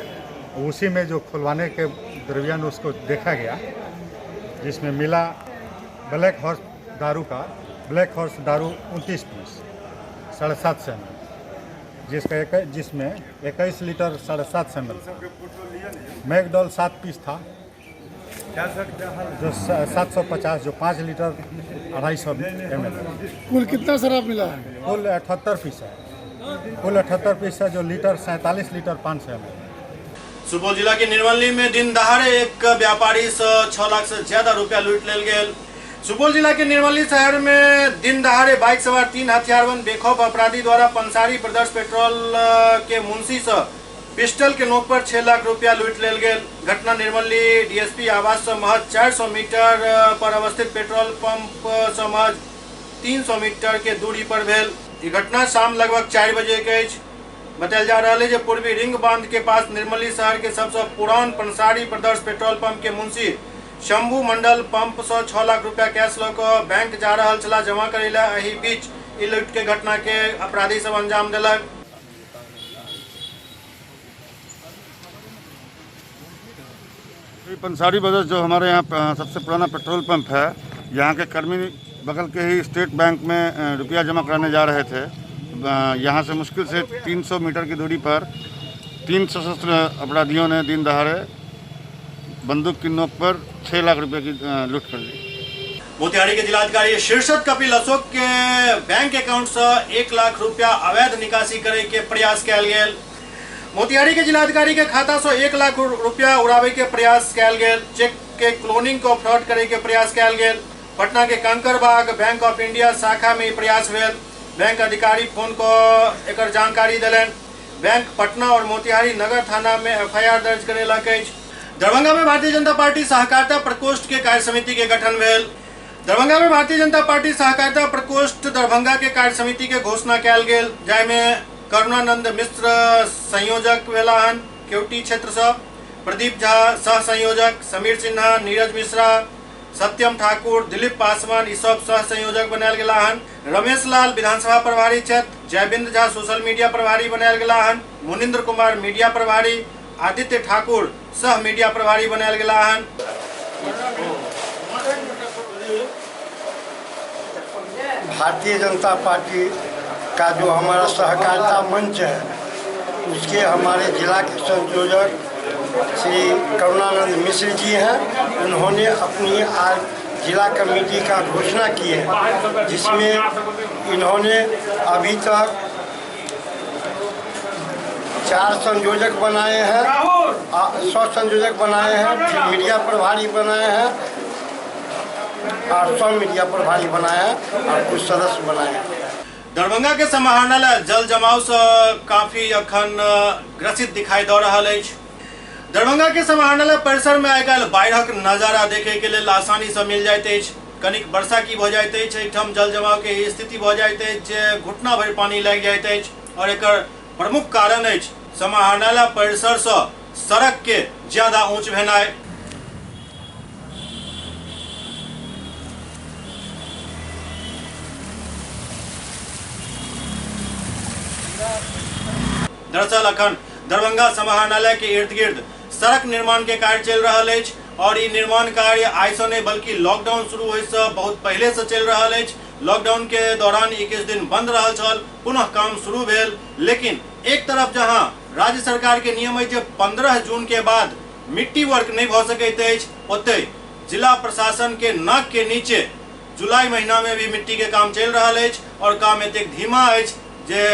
उसी में जो खुलवाने के दरमियान उसको देखा गया, जिसमें मिला ब्लैक हॉर्स दारू का, ब्लैक हॉर्स दारू 29 पीस 750 ml, जिसका जिसमें 21 लीटर 750 ml, McDowell 7 piece था जो 750, जो 5 लीटर 250 ml। कुल कितना शराब मिला है? कुल 78 पीस है, कुल 78 पीस है, जो लीटर 47 लीटर 500 ml। Supaul जिला के निर्मली में दिन दहाड़े एक व्यापारी से 6 लाख से ज्यादा रुपया लूट लेल गेल। सुपौल जिला के निर्मली शहर में दिन दहाड़े बाइक सवार 3 हथियारबंद बेखौफ अपराधी द्वारा पंसारी ब्रदर्स पेट्रोल के मुंशी से पिस्टल के नोक पर 6 लाख रुपया लूट लेल गेल। घटना निर्मली डीएसपी आवास से महज 400 मीटर पर अवस्थित पेट्रोल पंप से महज 300 मीटर के दूरी पर भेल। ई घटना शाम लगभग 4 बजे के अछि। बतायल जा रहा है जे पूर्वी रिंग बांध के पास निर्मली शहर के सबसे पुरान पंसारी ब्रदर्स पेट्रोल पंप के मुंशी शंभू मंडल पंप से 6 लाख रुपया कैश लऽ कऽ बैंक जा रहा छलाह जमा करै लए। एहि बीच ई लूट के घटना के अपराधी सब अंजाम देलक। पंसारी ब्रदर्स जो हमारे यहाँ सबसे पुराना पेट्रोल पंप है, यहाँ के कर्मी बगल के ही स्टेट बैंक में रुपया जमा कराने जा रहे थे। यहाँ से मुश्किल से 300 मीटर की दूरी पर 3 सशस्त्र अपराधियों ने दिन दहाड़े बंदूक की नोक पर 6 लाख रुपए की लूट कर ली। मोतिहारी के जिलाधिकारी शीर्षत कपिल अशोक के बैंक अकाउंट से 1 लाख रुपया अवैध निकासी करे के प्रयास कयल गेल। मोतिहारी के जिलाधिकारी के खाता से 1 लाख रुपया उड़ावे के प्रयास कयल गेल। चेक के क्लोनिंग को फ्रॉड करे के प्रयास कयल गेल। पटना के कंकड़बाग बैंक ऑफ इंडिया शाखा में प्रयास भेल। बैंक अधिकारी फोन कऽ एकर जानकारी देलनि। बैंक पटना और मोतिहारी नगर थाना में एफआईआर दर्ज करेलक अछि। दरभंगा में भारतीय जनता पार्टी सहकारिता प्रकोष्ठ के कार्य समिति के गठन भेल। दरभंगा में भारतीय जनता पार्टी सहकारिता प्रकोष्ठ दरभंगा के कार्य समिति के घोषणा कयल गेल, जाहिमे करुणानंद मिश्र संयोजक भेला हन केवटी क्षेत्र से, प्रदीप झा सह संयोजक, समीर सिन्हा, नीरज मिश्रा, सत्यम ठाकुर, दिलीप पासवान ई सब सह संयोजक बनायल गेला हन। रमेश लाल विधानसभा प्रभारी छथि, जयबिंद झा सोशल मीडिया प्रभारी बनायल गेला हन, मुनिंद्र कुमार मीडिया प्रभारी, आदित्य ठाकुर सह मीडिया प्रभारी बनायल गेला हन। भारतीय जनता पार्टी का जो हमारा सहकारिता मंच है उसके हमारे जिला के संयोजक श्री करुणानंद मिश्र जी हैं। उन्होंने अपनी आज जिला कमेटी का घोषणा की है, जिसमें इन्होंने अभी तक 4 संयोजक बनाए हैं, 100 संयोजक बनाए हैं, फिर मीडिया प्रभारी बनाए हैं और 100 मीडिया प्रभारी बनाए हैं और कुछ सदस्य बनाए हैं। दरभंगा के समाहरणालय जल जमाव से काफी अखन ग्रसित दिखाई दऽ रहल अछि। दरभंगा के समाहरणालय परिसर में आइ काल्हि बाढ़िक नजारा देखे के लेल आसानी से मिल जाइत अछि। कनिक वर्षा की भऽ जाइत अछि, एहिठाम जल जमाव के स्थिति भऽ जाइत अछि जे घुटना भरि पानी लागि जाइत अछि और एकर प्रमुख कारण अछि समाहरणालय परिसर से सड़क के ज्यादा ऊंच भेनाइ। दरअसल अखन दरभंगा समाहरणालय के इर्द गिर्द सड़क निर्माण के कार्य चलि रहल अछि और ई निर्माण कार्य आइ से नहीं बल्कि लॉकडाउन शुरू होय से बहुत पहले से चलि रहल अछि। लॉकडाउन के दौरान 21 दिन बंद रहल छल, पुनः काम शुरू भेल। लेकिन एक तरफ जहां राज्य सरकार के नियम अछि जे 15 जून के बाद मिट्टी वर्क नहीं भऽ सकैत अछि, ओतहि जिला प्रशासन के नाक के नीचे जुलाई महीना में भी मिट्टी के काम चलि रहल अछि और काम एतेक धीमा अछि जे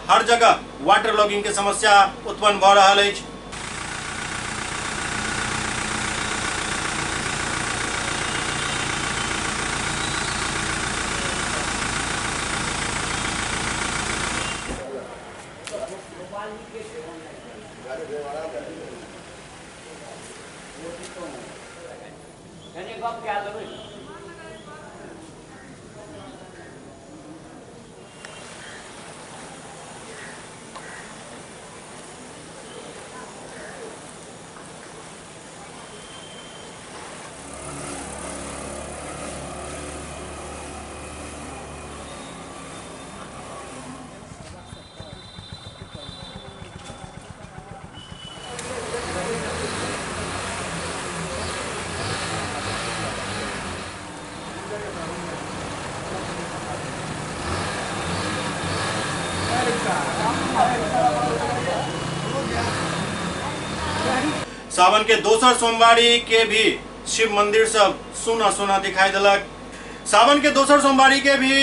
हर जगह वाटर लॉगिंग के समस्या उत्पन्न भऽ रहल अछि। सावन के दोसर सोमवारी के भी शिव मंदिर सब सोना सोना दिखाई दिलक। सावन के दोसर सोमवारी के भी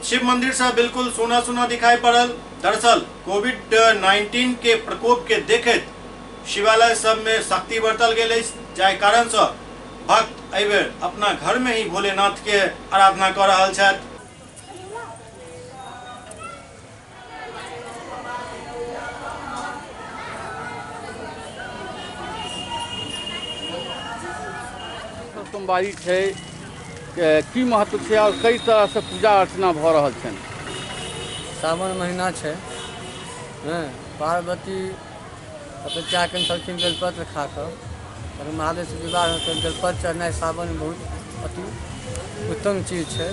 शिव मंदिर सब बिल्कुल सोना सोना दिखाई पड़ल। दरअसल कोविड-19 के प्रकोप के देखैत शिवालय सब में सख्ती बरतल गेल अछि, जाहि कारण से भक्त एहि बेर अपना घर में ही भोलेनाथ के आराधना कऽ रहल छथि। सोमवारी छै, की महत्व छै और कई तरह से पूजा अर्चना भऽ रहल छनि? सावन महीना छै, पार्वती तपस्या केने छलखिन बेलपत्र खा कऽ, पर महादेव से विवाह होतै। बेलपत्र चढ़नाइ सावन में बहुत अति उत्तम चीज छै।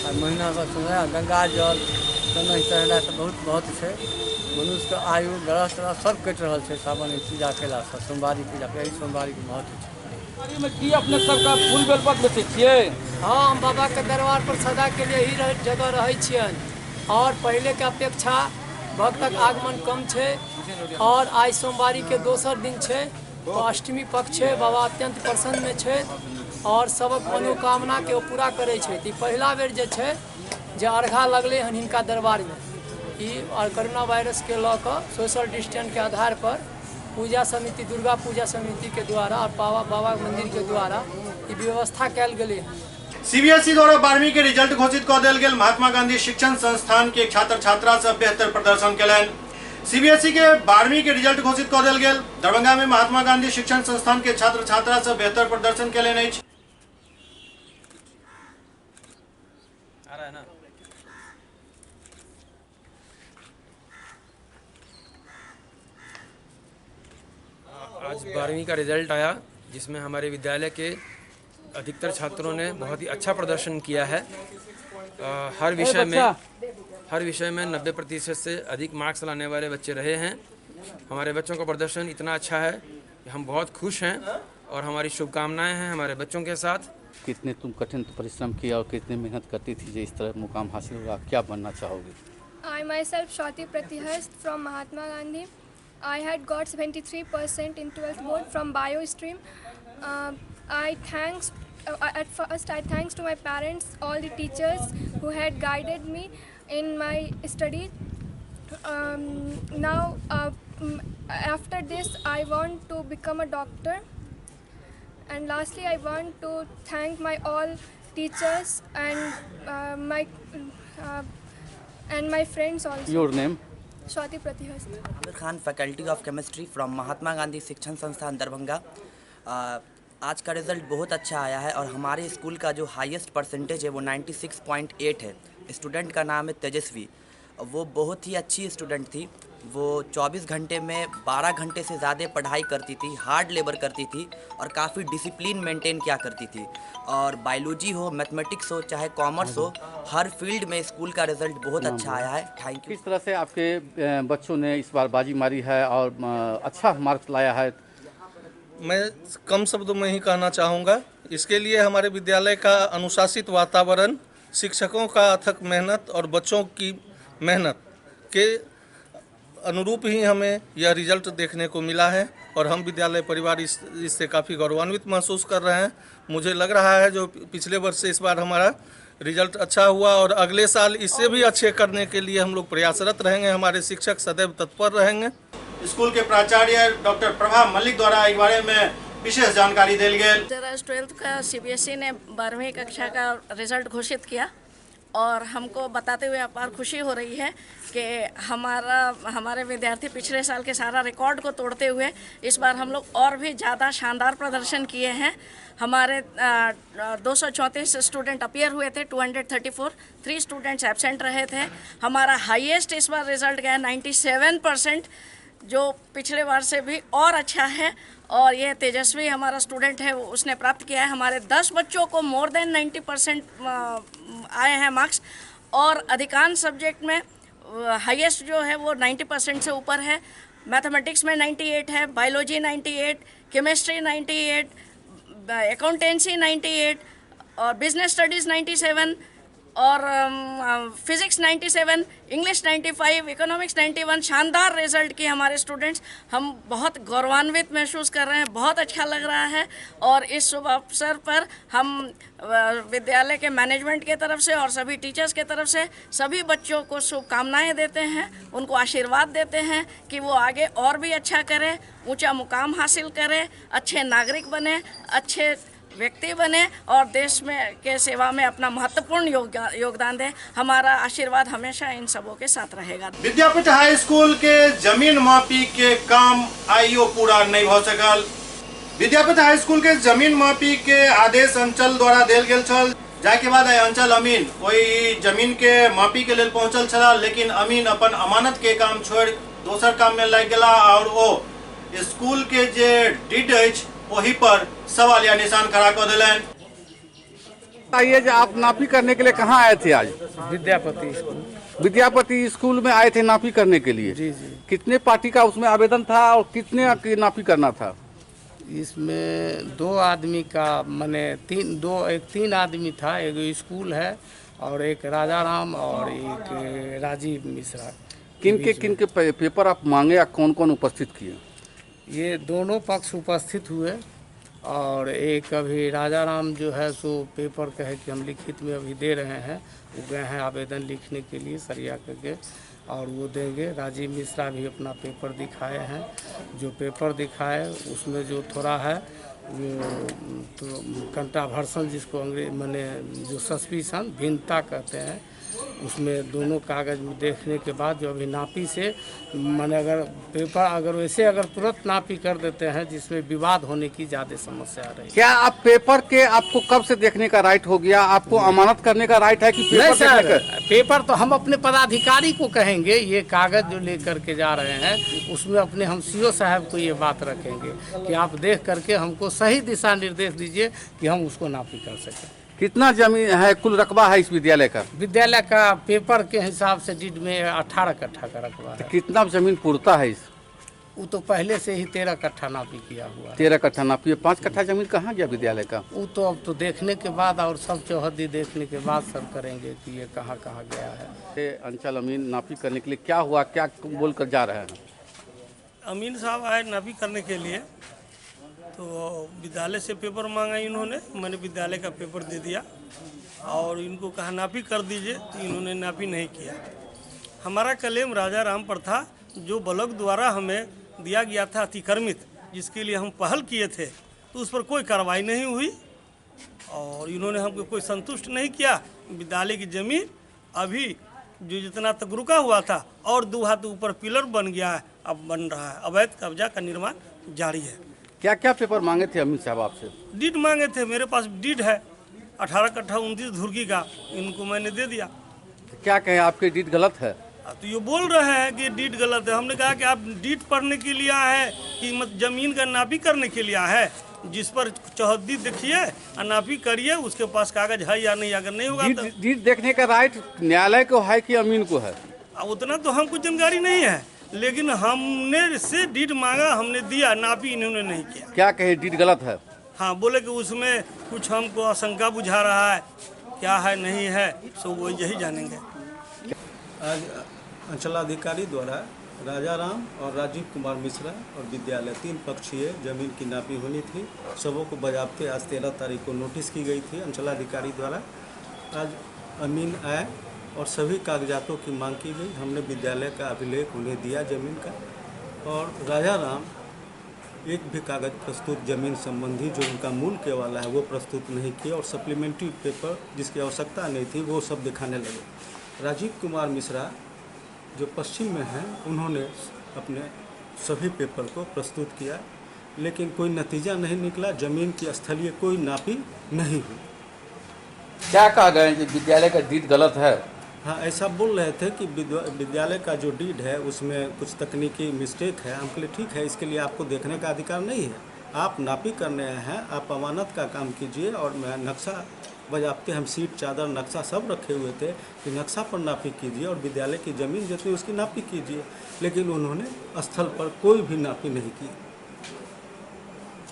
आ महीना पर सुनय गंगा जल चन्दन चढ़ेलासँ बहुत महत्व छै। मनुष्यके आयु ग्रह त्रह सब कटि रहल छै सावन में पूजा केलासँ, सोमवारी पूजा, एहि सोमवारीके महत्व छै। सोमवारी में की अपने सबके फूल बेलपत्र बेचै छियै? हाँ, हम बाबा के दरबार पर सदा के लिए ही जगह रहै छियनि और पहले के अपेक्षा भक्तक आगमन कम छै और आइ सोमवारी के दोसर दिन छै, तो अष्टमी पक्ष छै। बाबा अत्यंत प्रसन्न में छै और सबक मनोकामना के ओ पूरा करै छै। ई पहिला बेर जे छै जे अर्घा लगलै हन हिनका दरबार में ई, और कोरोना वायरस के लऽ कऽ सोशल डिस्टेंस के आधार पर पूजा समिति, दुर्गा पूजा समिति के द्वारा और बाबा मंदिर के द्वारा ई व्यवस्था कयल गेलै हन। सीबीएसई द्वारा 12वीं के रिजल्ट घोषित कऽ देल गेल। महात्मा गांधी शिक्षण संस्थान के छात्र छात्रा सब बेहतर प्रदर्शन केलनि। सीबीएसई के 12वीं के रिजल्ट घोषित कऽ देल गेल। दरभंगा में महात्मा गांधी शिक्षण संस्थान के छात्र छात्रा सब बेहतर प्रदर्शन केलनि अछि। आज 12वीं का रिजल्ट आया, जिसमें हमारे विद्यालय के अधिकतर छात्रों ने बहुत ही अच्छा प्रदर्शन किया है। हर विषय में 90% से अधिक मार्क्स लाने वाले बच्चे रहे हैं। हमारे बच्चों का प्रदर्शन इतना अच्छा है कि हम बहुत खुश हैं और हमारी शुभकामनाएं हैं हमारे बच्चों के साथ। कितने तुम कठिन परिश्रम किया और कितने मेहनत करती थी जो इस तरह मुकाम हासिल हुआ, क्या बनना चाहोगे? I myself Swati Pratihast from Mahatma Gandhi. I had got 73% in 12th board from bio stream. I thanks at first I thanks to my parents, all the teachers who had guided me in my studies. Now after this I want to become a doctor. And lastly I want to thank my all teachers and my friends also. Your name? Swati Pratihast. Aamir Khan, faculty of chemistry from Mahatma Gandhi Shikshan Sansthan Darbhanga. आज का result बहुत अच्छा आया है और हमारे school का जो हाईएस्ट परसेंटेज है वो 96.8 है। स्टूडेंट का नाम है तेजस्वी। वो बहुत ही अच्छी स्टूडेंट थी। वो 24 घंटे में 12 घंटे से ज़्यादा पढ़ाई करती थी, हार्ड लेबर करती थी और काफ़ी डिसिप्लिन मेंटेन किया करती थी। और बायोलॉजी हो, मैथमेटिक्स हो, चाहे कॉमर्स हो, हर फील्ड में स्कूल का रिज़ल्ट बहुत अच्छा आया है। Thank you. किस तरह से आपके बच्चों ने इस बार बाजी मारी है और अच्छा मार्क्स लाया है? मैं कम शब्दों में ही कहना चाहूँगा, इसके लिए हमारे विद्यालय का अनुशासित वातावरण, शिक्षकों का अथक मेहनत और बच्चों की मेहनत के अनुरूप ही हमें यह रिजल्ट देखने को मिला है और हम विद्यालय परिवार इससे काफ़ी गौरवान्वित महसूस कर रहे हैं। मुझे लग रहा है जो पिछले वर्ष से इस बार हमारा रिजल्ट अच्छा हुआ और अगले साल इससे भी अच्छे करने के लिए हम लोग प्रयासरत रहेंगे। हमारे शिक्षक सदैव तत्पर रहेंगे। स्कूल के प्राचार्य डॉक्टर प्रभा मलिक द्वारा एक बारे में विशेष जानकारी देल गेल। 12th का सीबीएसई ने 12वीं कक्षा का रिजल्ट घोषित किया और हमको बताते हुए अपार खुशी हो रही है कि हमारे विद्यार्थी पिछले साल के सारा रिकॉर्ड को तोड़ते हुए इस बार हम लोग और भी ज़्यादा शानदार प्रदर्शन किए हैं। हमारे 234 स्टूडेंट अपीयर हुए थे, 234, 3 स्टूडेंट्स एबसेंट रहे थे। हमारा हाईएस्ट इस बार रिजल्ट गया 97%, जो पिछले बार से भी और अच्छा है। और ये तेजस्वी हमारा स्टूडेंट है, वो उसने प्राप्त किया है। हमारे 10 बच्चों को मोर देन 90% आए हैं मार्क्स और अधिकांश सब्जेक्ट में हाईएस्ट जो है वो 90% से ऊपर है। मैथमेटिक्स में 98 है, बायोलॉजी 98, केमिस्ट्री 98, अकाउंटेंसी 98 और बिजनेस स्टडीज़ 97 और फिज़िक्स 97, इंग्लिश 95, इकोनॉमिक्स 91। शानदार रिजल्ट किए हमारे स्टूडेंट्स। हम बहुत गौरवान्वित महसूस कर रहे हैं, बहुत अच्छा लग रहा है। और इस शुभ अवसर पर हम विद्यालय के मैनेजमेंट के तरफ से और सभी टीचर्स के तरफ से सभी बच्चों को शुभकामनाएं देते हैं, उनको आशीर्वाद देते हैं कि वो आगे और भी अच्छा करें, ऊँचा मुकाम हासिल करें, अच्छे नागरिक बने, अच्छे व्यक्ति बने और देश में के सेवा में अपना महत्वपूर्ण योगदान दें। हमारा आशीर्वाद हमेशा इन सबों के साथ रहेगा। विद्यापीठ हाई स्कूल के जमीन मापी के काम आईओ पूरा नहीं हो सकल। विद्यापीठ हाई स्कूल के जमीन मापी के आदेश अंचल द्वारा देल गेल छल, जाके बाद अंचल अमीन ओहि जमीन के मापी के लेल पहुंचल छला, लेकिन अमीन अपन अमानत के काम छोड़ दोसर काम में लागि गेला और ओ स्कूल के जे did अछि वही पर सवाल या निशान खड़ा कर दिलन। ये जो आप नापी करने के लिए कहाँ आए थे आज? विद्यापति स्कूल। विद्यापति स्कूल में आए थे नापी करने के लिए। जी जी। कितने पार्टी का उसमें आवेदन था और कितने नापी करना था? इसमें 2 आदमी का, माने 3 आदमी था। एक स्कूल है और एक राजा राम और एक राजीव मिश्रा। किनके किनके पेपर आप मांगे या कौन कौन उपस्थित किए? ये दोनों पक्ष उपस्थित हुए और एक अभी राजा राम जो है सो पेपर कहे कि हम लिखित में अभी दे रहे हैं, वो गए हैं आवेदन लिखने के लिए सरिया करके और वो देंगे। राजीव मिश्रा भी अपना पेपर दिखाए हैं, जो पेपर दिखाए उसमें जो थोड़ा है तो कंट्रावर्सन जिसको अंग्रेज माने जो सस्पिशन भिन्नता कहते हैं, उसमें दोनों कागज़ में देखने के बाद जो अभी नापी से माने अगर पेपर अगर वैसे अगर तुरंत नापी कर देते हैं जिसमें विवाद होने की ज़्यादा समस्या आ रही है। क्या आप पेपर के आपको कब से देखने का राइट हो गया? आपको अमानत करने का राइट है कि पेपर नहीं सर, देखने का? पेपर तो हम अपने पदाधिकारी को कहेंगे, ये कागज़ जो लेकर के जा रहे हैं उसमें अपने हम सीओ साहब को ये बात रखेंगे कि आप देख करके हमको सही दिशा निर्देश दीजिए कि हम उसको नापी कर सकें। कितना जमीन है, कुल रकबा है इस विद्यालय का? विद्यालय का पेपर के हिसाब से did में 18 कट्ठा का रकबा है। तो कितना जमीन पूरता है इस? वो तो पहले से ही 13 कट्ठा नापी किया हुआ है। 13 कट्ठा नापी है, 5 कट्ठा जमीन कहाँ गया विद्यालय का? वो तो अब तो देखने के बाद और सब चौहद्दी देखने के बाद सब करेंगे कि ये कहाँ कहाँ गया है। अंचल अमीन नापी करने के लिए क्या हुआ, क्या बोल कर जा रहे हैं? अमीन साहब आए नापी करने के लिए, तो विद्यालय से पेपर मांगा इन्होंने, मैंने विद्यालय का पेपर दे दिया और इनको कहा नापी कर दीजिए, तो इन्होंने नापी नहीं किया। हमारा क्लेम राजा राम पर था, जो ब्लॉक द्वारा हमें दिया गया था अतिक्रमित, जिसके लिए हम पहल किए थे, तो उस पर कोई कार्रवाई नहीं हुई और इन्होंने हमको कोई संतुष्ट नहीं किया। विद्यालय की ज़मीन अभी जो जितना तक रुका हुआ था और 2 हाथ ऊपर पिलर बन गया है, अब बन रहा है, अवैध कब्जा का निर्माण जारी है। क्या क्या पेपर मांगे थे अमीन साहब आपसे? डीड मांगे थे, मेरे पास डीड है 18 कट्ठा 29 धुरकी का, इनको मैंने दे दिया। तो क्या कहें, आपके डीड गलत है? तो ये बोल रहे हैं कि डीड गलत है। हमने कहा कि आप डीड पढ़ने के लिए आए हैं कि मत जमीन का नापी करने के लिए आए हैं, जिस पर चौहद्दी देखिए और नापी करिए, उसके पास कागज है या नहीं, अगर नहीं होगा तो डीड देखने का राइट न्यायालय को है कि अमीन को है? उतना तो हमको जानकारी नहीं है, लेकिन हमने से डीड मांगा, हमने दिया, नापी इन्होंने नहीं किया। क्या कहे, डीड गलत है? हाँ, बोले कि उसमें कुछ हमको आशंका बुझा रहा है, क्या है नहीं है सो वो यही जानेंगे। आज अंचलाधिकारी द्वारा राजा राम और राजीव कुमार मिश्रा और विद्यालय 3 पक्षीय जमीन की नापी होनी थी। सबों को बजाबते आज 13 तारीख को नोटिस की गई थी अंचलाधिकारी द्वारा। आज अमीन आए और सभी कागजातों की मांग की गई। हमने विद्यालय का अभिलेख उन्हें दिया ज़मीन का, और राजा राम एक भी कागज़ प्रस्तुत ज़मीन संबंधी जो उनका मूल के वाला है वो प्रस्तुत नहीं किया और सप्लीमेंट्री पेपर जिसकी आवश्यकता नहीं थी वो सब दिखाने लगे। राजीव कुमार मिश्रा जो पश्चिम में हैं उन्होंने अपने सभी पेपर को प्रस्तुत किया, लेकिन कोई नतीजा नहीं निकला, ज़मीन की स्थलीय कोई नापी नहीं हुई। क्या कहा गया कि विद्यालय का डीड गलत है? हाँ, ऐसा बोल रहे थे कि विद्यालय का जो डीड है उसमें कुछ तकनीकी मिस्टेक है। हम बोले ठीक है, इसके लिए आपको देखने का अधिकार नहीं है, आप नापी करने आए हैं, आप अमानत का काम कीजिए। और मैं नक्शा बजाबते हम सीट चादर नक्शा सब रखे हुए थे कि नक्शा पर नापी कीजिए और विद्यालय की ज़मीन जितनी उसकी नापी कीजिए, लेकिन उन्होंने स्थल पर कोई भी नापी नहीं की।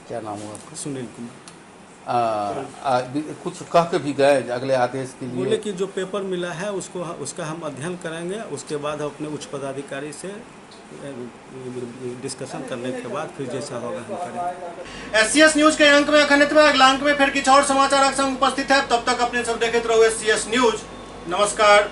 क्या नाम हुआ आपका? सुनील कुमार। कुछ कह के भी गए अगले आदेश के लिए? बोले कि जो पेपर मिला है उसको उसका हम अध्ययन करेंगे, उसके बाद हम अपने उच्च पदाधिकारी से डिस्कशन करने के बाद फिर जैसा होगा हम करेंगे। एससीएस न्यूज के अंक में अखंडित में अगला अंक में फिर कुछ और समाचार संग उपस्थित है। तब तक अपने सब देखते रहो एससीएस न्यूज। नमस्कार,